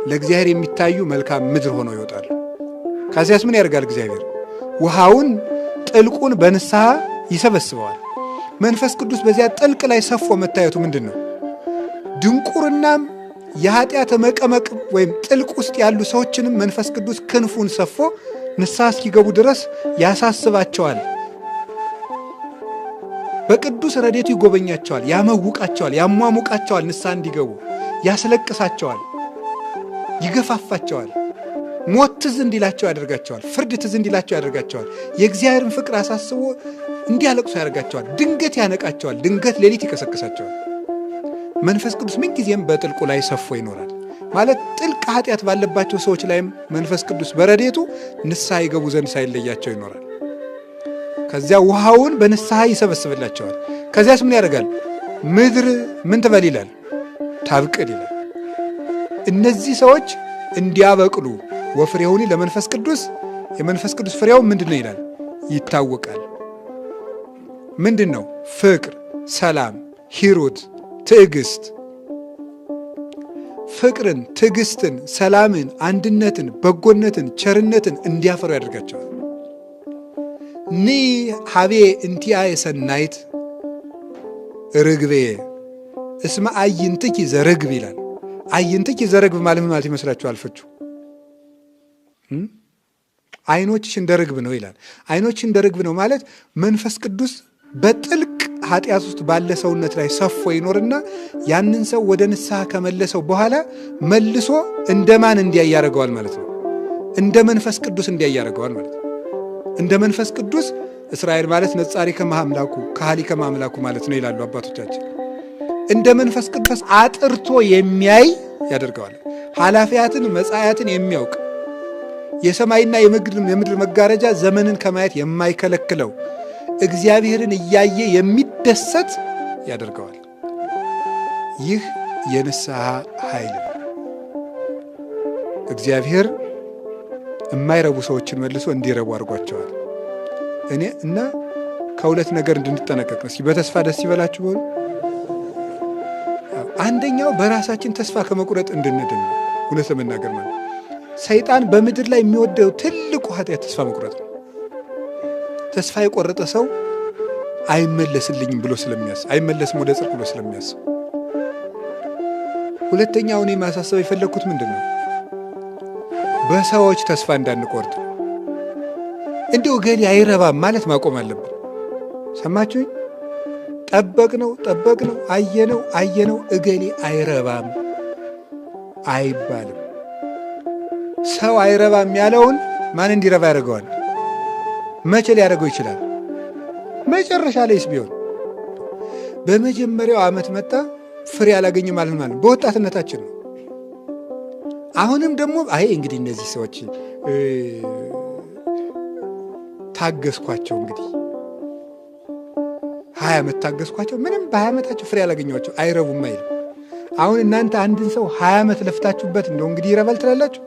ለእግዚአብሔር የሚታዩ መልካም ምድር ሆነው ይወጣሉ። ከዚያስ ምን ያደርጋል እግዚአብሔር? ውሃውን ጥልቁን በንስሐ ይሰበስበዋል። መንፈስ ቅዱስ በዚያ ጥልቅ ላይ ሰፎ መታየቱ ምንድን ነው? ድንቁርናም የኃጢአት መቀመቅ ወይም ጥልቅ ውስጥ ያሉ ሰዎችንም መንፈስ ቅዱስ ክንፉን ሰፎ ንስሐ እስኪገቡ ድረስ ያሳስባቸዋል። በቅዱስ ረድኤቱ ይጎበኛቸዋል፣ ያመውቃቸዋል፣ ያሟሙቃቸዋል፣ ንስሐ እንዲገቡ ያስለቅሳቸዋል፣ ይገፋፋቸዋል። ሞት ትዝ እንዲላቸው ያደርጋቸዋል። ፍርድ ትዝ እንዲላቸው ያደርጋቸዋል። የእግዚአብሔርን ፍቅር አሳስቦ እንዲያለቅሱ ያደርጋቸዋል። ድንገት ያነቃቸዋል። ድንገት ሌሊት ይቀሰቅሳቸዋል። መንፈስ ቅዱስ ምንጊዜም በጥልቁ ላይ ሰፎ ይኖራል። ማለት ጥልቅ ኃጢአት ባለባቸው ሰዎች ላይም መንፈስ ቅዱስ በረድኤቱ ንስሐ ይገቡ ዘንድ ሳይለያቸው ይኖራል። ከዚያ ውሃውን በንስሐ ይሰበስብላቸዋል። ከዚያስ ምን ያደርጋል? ምድር ምን ትበል ይላል? ታብቅል ይላል። እነዚህ ሰዎች እንዲያበቅሉ ወፍሬሁኒ ለመንፈስ ቅዱስ፣ የመንፈስ ቅዱስ ፍሬው ምንድን ነው ይላል? ይታወቃል። ምንድን ነው? ፍቅር፣ ሰላም፣ ሂሩት፣ ትዕግስት። ፍቅርን፣ ትዕግስትን፣ ሰላምን፣ አንድነትን፣ በጎነትን፣ ቸርነትን እንዲያፈሩ ያደርጋቸዋል። ኒ ሀቤ እንቲአየ ሰናይት ርግቤ እስመ አይንትኪ ዘርግብ ይላል። አይንትኪ ዘርግብ ማለት ምን ማለት ይመስላችኋል? ፍቹ አይኖችሽ እንደ ርግብ ነው ይላል። አይኖችሽ እንደ ርግብ ነው ማለት መንፈስ ቅዱስ በጥልቅ ኃጢአት ውስጥ ባለ ሰውነት ላይ ሰፎ ይኖርና ያንን ሰው ወደ ንስሐ ከመለሰው በኋላ መልሶ እንደማን እንዲያይ ያደርገዋል ማለት ነው። እንደ መንፈስ ቅዱስ እንዲያይ ያደርገዋል ማለት ነው። እንደ መንፈስ ቅዱስ እስራኤል ማለት ነጻሪ ከማምላኩ ካህሊ ከማምላኩ ማለት ነው ይላሉ አባቶቻችን። እንደ መንፈስ ቅዱስ አጥርቶ የሚያይ ያደርገዋል። ኃላፊያትን መጻያትን የሚያውቅ የሰማይና የምድር መጋረጃ ዘመንን ከማየት የማይከለክለው እግዚአብሔርን እያየ የሚደሰት ያደርገዋል። ይህ የንስሐ ኃይል ነው። እግዚአብሔር የማይረቡ ሰዎችን መልሶ እንዲረቡ አድርጓቸዋል። እኔ እና ከሁለት ነገር እንድንጠነቀቅ ነው። እስኪ በተስፋ ደስ ይበላችሁ በሉ። አንደኛው በራሳችን ተስፋ ከመቁረጥ እንድንድን ነው። እውነት ለመናገር ማለት ሰይጣን በምድር ላይ የሚወደው ትልቁ ኃጢአት ተስፋ መቁረጥ ነው። ተስፋ የቆረጠ ሰው አይመለስልኝም ብሎ ስለሚያስብ፣ አይመለስም ወደ ጽድቅ ብሎ ስለሚያስብ። ሁለተኛው እኔ ማሳሰብ የፈለግኩት ምንድን ነው? በሰዎች ተስፋ እንዳንቆርጥ። እንዲሁ እገሌ አይረባም ማለት ማቆም አለብን። ሰማችሁኝ? ጠበቅነው ጠበቅነው፣ አየነው አየነው፣ እገሌ አይረባም አይባልም። ሰው አይረባም ያለውን ማን እንዲረባ ያደርገዋል? መቼ ሊያደርገው ይችላል? መጨረሻ ላይስ ቢሆን በመጀመሪያው ዓመት መጣ ፍሬ አላገኘ ማለት ማለት በወጣትነታችን ነው። አሁንም ደግሞ አይ እንግዲህ እነዚህ ሰዎች ታገስኳቸው፣ እንግዲህ 20 ዓመት ታገስኳቸው፣ ምንም በ20 ዓመታቸው ፍሬ አላገኘኋቸው፣ አይረቡም አይልም። አሁን እናንተ አንድን ሰው 20 ዓመት ለፍታችሁበት እንደው እንግዲህ ይረባል ትላላችሁ?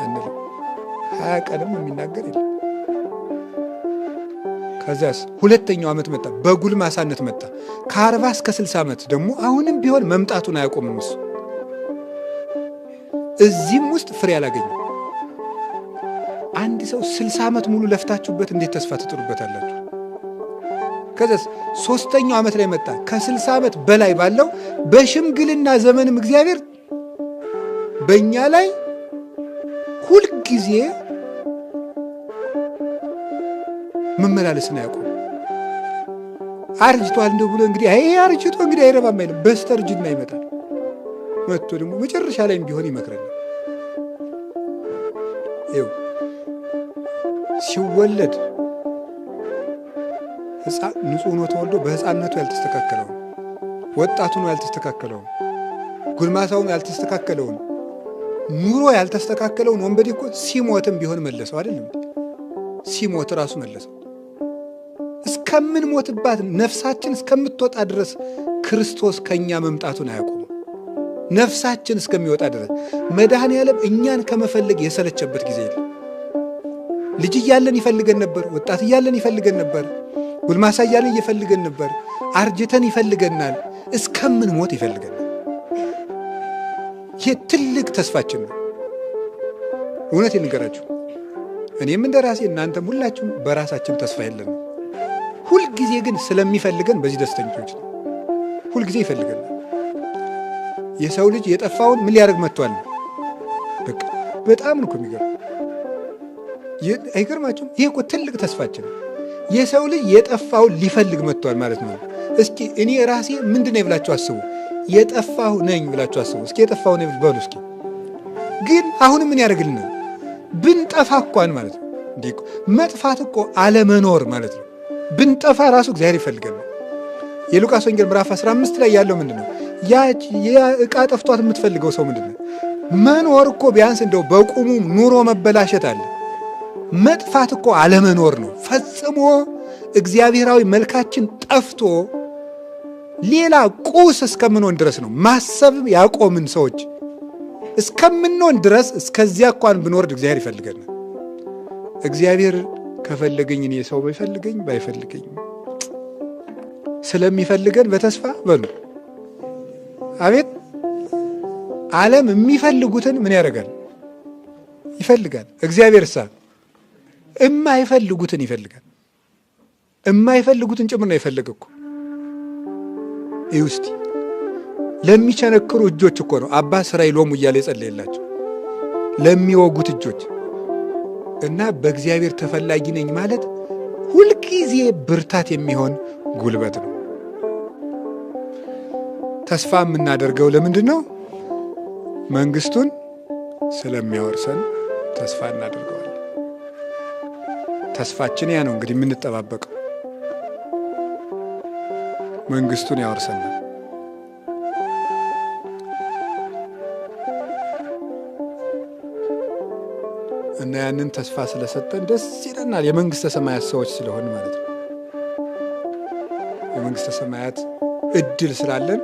አንልም። 20 ቀንም የሚናገር የለም። ከዚያስ ሁለተኛው ዓመት መጣ፣ በጉልማሳነት መጣ። ከ40 እስከ 60 ዓመት ደግሞ አሁንም ቢሆን መምጣቱን አያቆምም እሱ። እዚህም ውስጥ ፍሬ አላገኘም። አንድ ሰው 60 ዓመት ሙሉ ለፍታችሁበት እንዴት ተስፋ ትጥሉበታላችሁ? ከዚያስ ሶስተኛው ዓመት ላይ መጣ። ከ60 ዓመት በላይ ባለው በሽምግልና ዘመንም እግዚአብሔር በእኛ ላይ ሁልጊዜ መመላለስን አያቆም። አርጅቷል እንደው ብሎ እንግዲህ አይ አርጅቶ እንግዲህ አይረባም አይልም። በስተርጅና ይመጣል። መጥቶ ደግሞ መጨረሻ ላይም ቢሆን ይመክረናል። ይኸው ሲወለድ ሕፃን ንጹሕ ሆኖ ተወልዶ በሕፃንነቱ ያልተስተካከለውን፣ ወጣቱ ነው ያልተስተካከለውን፣ ጉልማሳውን ያልተስተካከለውን፣ ኑሮ ያልተስተካከለውን ወንበዴ እኮ ሲሞትም ቢሆን መለሰው። አይደለም ሲሞት ራሱ መለሰው። እስከምንሞትባት ነፍሳችን እስከምትወጣ ድረስ ክርስቶስ ከኛ መምጣቱን አያቆምም። ነፍሳችን እስከሚወጣ ድረስ መድኃኔ ዓለም እኛን ከመፈለግ የሰለቸበት ጊዜ የለም። ልጅ እያለን ይፈልገን ነበር። ወጣት እያለን ይፈልገን ነበር። ጎልማሳ እያለን ይፈልገን ነበር። አርጅተን ይፈልገናል። እስከምንሞት ይፈልገናል። ይሄ ትልቅ ተስፋችን ነው። እውነት ልንገራችሁ፣ እኔም እንደ ራሴ እናንተም ሁላችሁም በራሳችን ተስፋ የለንም። ሁልጊዜ ግን ስለሚፈልገን በዚህ ደስተኞች ነው። ሁልጊዜ ይፈልገናል። የሰው ልጅ የጠፋውን ምን ሊያደርግ መጥቷል? በቃ በጣም ነው እኮ የሚገርም። አይገርማችሁም? ይሄ እኮ ትልቅ ተስፋችን ነው። የሰው ልጅ የጠፋውን ሊፈልግ መጥቷል ማለት ነው። እስኪ እኔ ራሴ ምንድን ነኝ ብላችሁ አስቡ። የጠፋሁ ነኝ ብላችሁ አስቡ። እስኪ የጠፋሁ ነኝ በሉ እስኪ። ግን አሁንም ምን ያደርግልናል? ብንጠፋ እንኳን ማለት ነው። እንዴ መጥፋት እኮ አለመኖር ማለት ነው። ብንጠፋ ራሱ እግዚአብሔር ይፈልገናል። የሉቃስ ወንጌል ምዕራፍ 15 ላይ ያለው ምንድን ነው? ያ ዕቃ ጠፍቷት የምትፈልገው ሰው ምንድን ነው? መኖር እኮ ቢያንስ እንደው በቁሙ ኑሮ መበላሸት አለ። መጥፋት እኮ አለመኖር ነው። ፈጽሞ እግዚአብሔራዊ መልካችን ጠፍቶ ሌላ ቁስ እስከምንሆን ድረስ ነው። ማሰብ ያቆምን ሰዎች እስከምንሆን ድረስ እስከዚያ እንኳን ብንወርድ እግዚአብሔር ይፈልገናል። እግዚአብሔር ከፈለገኝ እኔ ሰው ባይፈልገኝ ባይፈልገኝ ስለሚፈልገን በተስፋ በሉ። አቤት ዓለም የሚፈልጉትን ምን ያደርጋል? ይፈልጋል። እግዚአብሔር ሳ እማይፈልጉትን ይፈልጋል። እማይፈልጉትን ጭምር ነው የፈለገ እኮ። ይህ እስቲ ለሚቸነክሩ እጆች እኮ ነው አባ ስራይ ሎሙ እያለ የጸለየላቸው ለሚወጉት እጆች። እና በእግዚአብሔር ተፈላጊ ነኝ ማለት ሁልጊዜ ብርታት የሚሆን ጉልበት ነው። ተስፋ የምናደርገው ለምንድን ነው? መንግስቱን ስለሚያወርሰን ተስፋ እናደርገዋለን። ተስፋችን ያ ነው እንግዲህ የምንጠባበቀው መንግስቱን ያወርሰናል። እና ያንን ተስፋ ስለሰጠን ደስ ይለናል። የመንግስተ ሰማያት ሰዎች ስለሆን ማለት ነው። የመንግስተ ሰማያት እድል ስላለን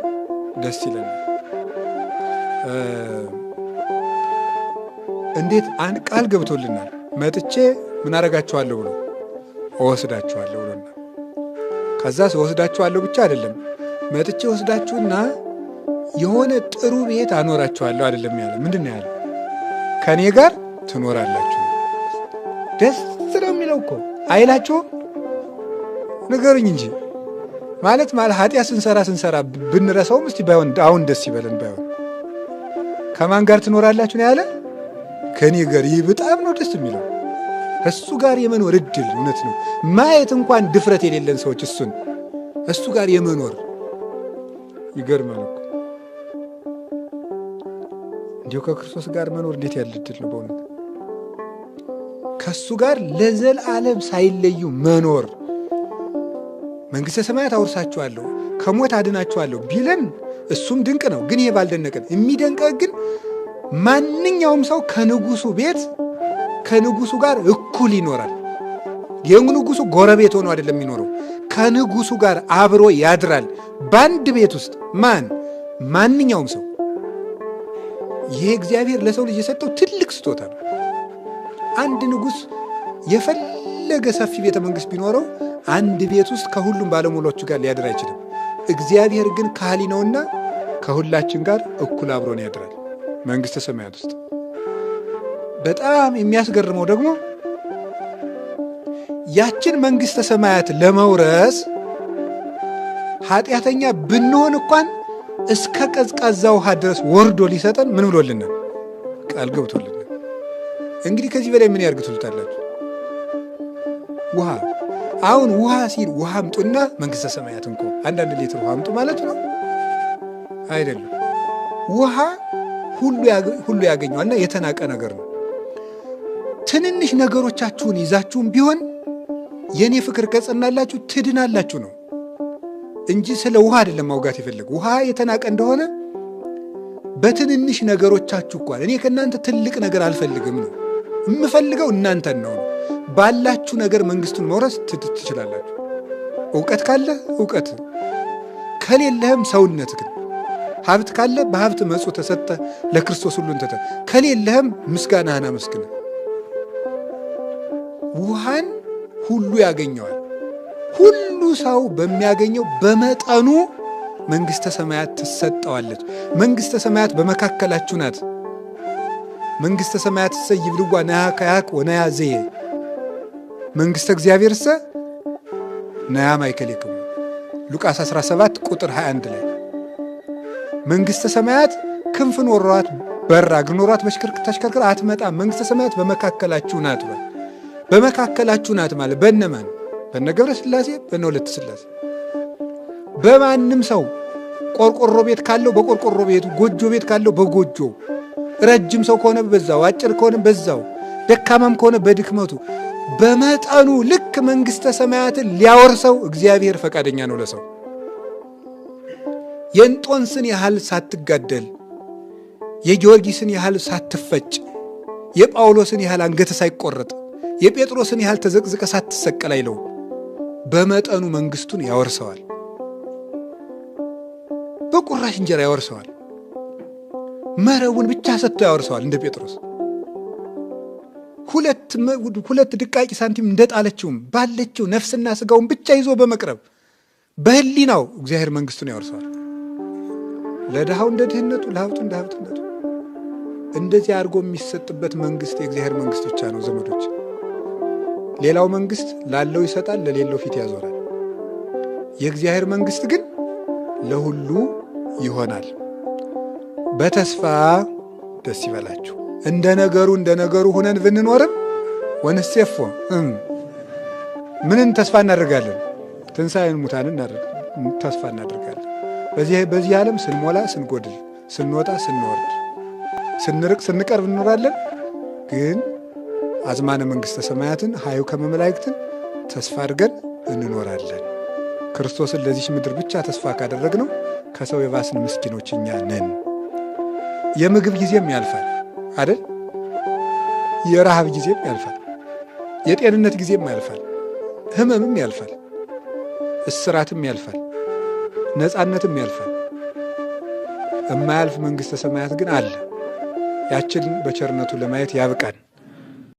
ደስ ይለናል። እንዴት አንድ ቃል ገብቶልናል። መጥቼ ምን አደርጋችኋለሁ ብሎ እወስዳችኋለሁ ብሎናል። ከዛ እወስዳችኋለሁ ብቻ አይደለም፣ መጥቼ ወስዳችሁና የሆነ ጥሩ ቤት አኖራችኋለሁ አይደለም ያለ። ምንድን ነው ያለ? ከእኔ ጋር ትኖራላችሁ። ደስ ነው የሚለው እኮ አይላችሁም? ንገሩኝ እንጂ ማለት ማለት ኃጢአት ስንሰራ ስንሰራ ብንረሳውም እስቲ ባይሆን አሁን ደስ ይበለን። ባይሆን ከማን ጋር ትኖራላችሁ ነው ያለ? ከእኔ ጋር። ይህ በጣም ነው ደስ የሚለው እሱ ጋር የመኖር እድል እውነት ነው። ማየት እንኳን ድፍረት የሌለን ሰዎች እሱን እሱ ጋር የመኖር ይገርማል እኮ እንዲሁ ከክርስቶስ ጋር መኖር እንዴት ያለ ዕድል ነው በእውነት። ከሱ ጋር ለዘላለም ሳይለዩ መኖር። መንግሥተ ሰማያት አውርሳችኋለሁ ከሞት አድናችኋለሁ ቢለን እሱም ድንቅ ነው። ግን ይሄ ባልደነቀን፣ የሚደንቀ ግን ማንኛውም ሰው ከንጉሱ ቤት ከንጉሱ ጋር እኩል ይኖራል። የንጉሱ ጎረቤት ሆኖ አይደለም የሚኖረው፣ ከንጉሱ ጋር አብሮ ያድራል በአንድ ቤት ውስጥ ማን ማንኛውም ሰው። ይሄ እግዚአብሔር ለሰው ልጅ የሰጠው ትልቅ ስጦታ ነው። አንድ ንጉሥ የፈለገ ሰፊ ቤተ መንግሥት ቢኖረው አንድ ቤት ውስጥ ከሁሉም ባለሟሎቹ ጋር ሊያድር አይችልም። እግዚአብሔር ግን ካህሊ ነውና ከሁላችን ጋር እኩል አብሮን ያድራል መንግሥተ ሰማያት ውስጥ። በጣም የሚያስገርመው ደግሞ ያችን መንግሥተ ሰማያት ለመውረስ ኃጢአተኛ ብንሆን እንኳን እስከ ቀዝቃዛ ውሃ ድረስ ወርዶ ሊሰጠን ምን ብሎልናል? ቃል ገብቶልናል። እንግዲህ ከዚህ በላይ ምን ያርግ ትሉታላችሁ? ውሃ አሁን ውሃ ሲል ውሃ አምጡና መንግሥተ ሰማያት እንኮ አንዳንድ ሊትር ውሃ አምጡ ማለት ነው አይደለም። ውሃ ሁሉ ያገኘዋልና የተናቀ ነገር ነው። ትንንሽ ነገሮቻችሁን ይዛችሁም ቢሆን የኔ ፍቅር ከጸናላችሁ ትድናላችሁ ነው እንጂ ስለ ውሃ አይደለም ማውጋት የፈለገው። ውሃ የተናቀ እንደሆነ በትንንሽ ነገሮቻችሁ እንኳን እኔ ከእናንተ ትልቅ ነገር አልፈልግም ነው የምፈልገው፣ እናንተን ነው። ባላችሁ ነገር መንግስቱን መውረስ ትችላላችሁ። እውቀት ካለ እውቀት፣ ከሌለህም ሰውነት ግን፣ ሀብት ካለ በሀብት መጹ ተሰጠ ለክርስቶስ ሁሉን ተተ፣ ከሌለህም ምስጋናህን አመስግነ። ውሃን ሁሉ ያገኘዋል። ሁሉ ሰው በሚያገኘው በመጠኑ መንግሥተ ሰማያት ትሰጠዋለች። መንግሥተ ሰማያት በመካከላችሁ ናት። መንግሥተ ሰማያት እሰ ይብልዋ ነያ ከያክ ወነያ ዘየ መንግሥተ እግዚአብሔርሰ ነያ ማእከሌክሙ ሉቃስ 17 ቁጥር 21 ላይ መንግሥተ ሰማያት ክንፍ ኖሯት በራ እግር ኖሯት ተሽከርክራ አትመጣም። መንግሥተ ሰማያት በመካከላችሁ ናት። በመካከላችሁ ናት ማለት በነማን? በነ ገብረ ሥላሴ፣ በነ ወለተ ሥላሴ፣ በማንም ሰው ቆርቆሮ ቤት ካለው በቆርቆሮ ቤቱ፣ ጎጆ ቤት ካለው በጎጆ፣ ረጅም ሰው ከሆነ በዛው፣ አጭር ከሆነ በዛው፣ ደካማም ከሆነ በድክመቱ፣ በመጠኑ ልክ መንግሥተ ሰማያትን ሊያወርሰው እግዚአብሔር ፈቃደኛ ነው ለሰው። የእንጦንስን ያህል ሳትጋደል፣ የጊዮርጊስን ያህል ሳትፈጭ፣ የጳውሎስን ያህል አንገተ ሳይቆረጥ፣ የጴጥሮስን ያህል ተዘቅዝቀ ሳትሰቀል አይለውም። በመጠኑ መንግስቱን ያወርሰዋል። በቁራሽ እንጀራ ያወርሰዋል። መረቡን ብቻ ሰጥቶ ያወርሰዋል። እንደ ጴጥሮስ ሁለት ድቃቂ ሳንቲም እንደጣለችውም ባለችው ነፍስና ስጋውን ብቻ ይዞ በመቅረብ በሕሊናው እግዚአብሔር መንግስቱን ያወርሰዋል። ለድሃው እንደ ድህነቱ፣ ለሀብቱ እንደ ሀብትነቱ እንደዚህ አድርጎ የሚሰጥበት መንግስት የእግዚአብሔር መንግስት ብቻ ነው ዘመዶች። ሌላው መንግስት ላለው ይሰጣል፣ ለሌለው ፊት ያዞራል። የእግዚአብሔር መንግስት ግን ለሁሉ ይሆናል። በተስፋ ደስ ይበላችሁ። እንደ ነገሩ እንደ ነገሩ ሁነን ብንኖርም ወንሴፎ ምንን ተስፋ እናደርጋለን? ትንሣኤን ሙታንን ተስፋ እናደርጋለን። በዚህ ዓለም ስንሞላ ስንጎድል፣ ስንወጣ ስንወርድ፣ ስንርቅ ስንቀርብ እንኖራለን። ግን አዝማነ መንግሥተ ሰማያትን ሀዩ ከመመላእክትን ተስፋ አድርገን እንኖራለን። ክርስቶስን ለዚች ምድር ብቻ ተስፋ ካደረግነው ከሰው የባስን ምስኪኖች እኛ ነን። የምግብ ጊዜም ያልፋል አይደል? የረሃብ ጊዜም ያልፋል። የጤንነት ጊዜም ያልፋል። ሕመምም ያልፋል። እስራትም ያልፋል። ነፃነትም ያልፋል። የማያልፍ መንግሥተ ሰማያት ግን አለ። ያችን በቸርነቱ ለማየት ያብቃን።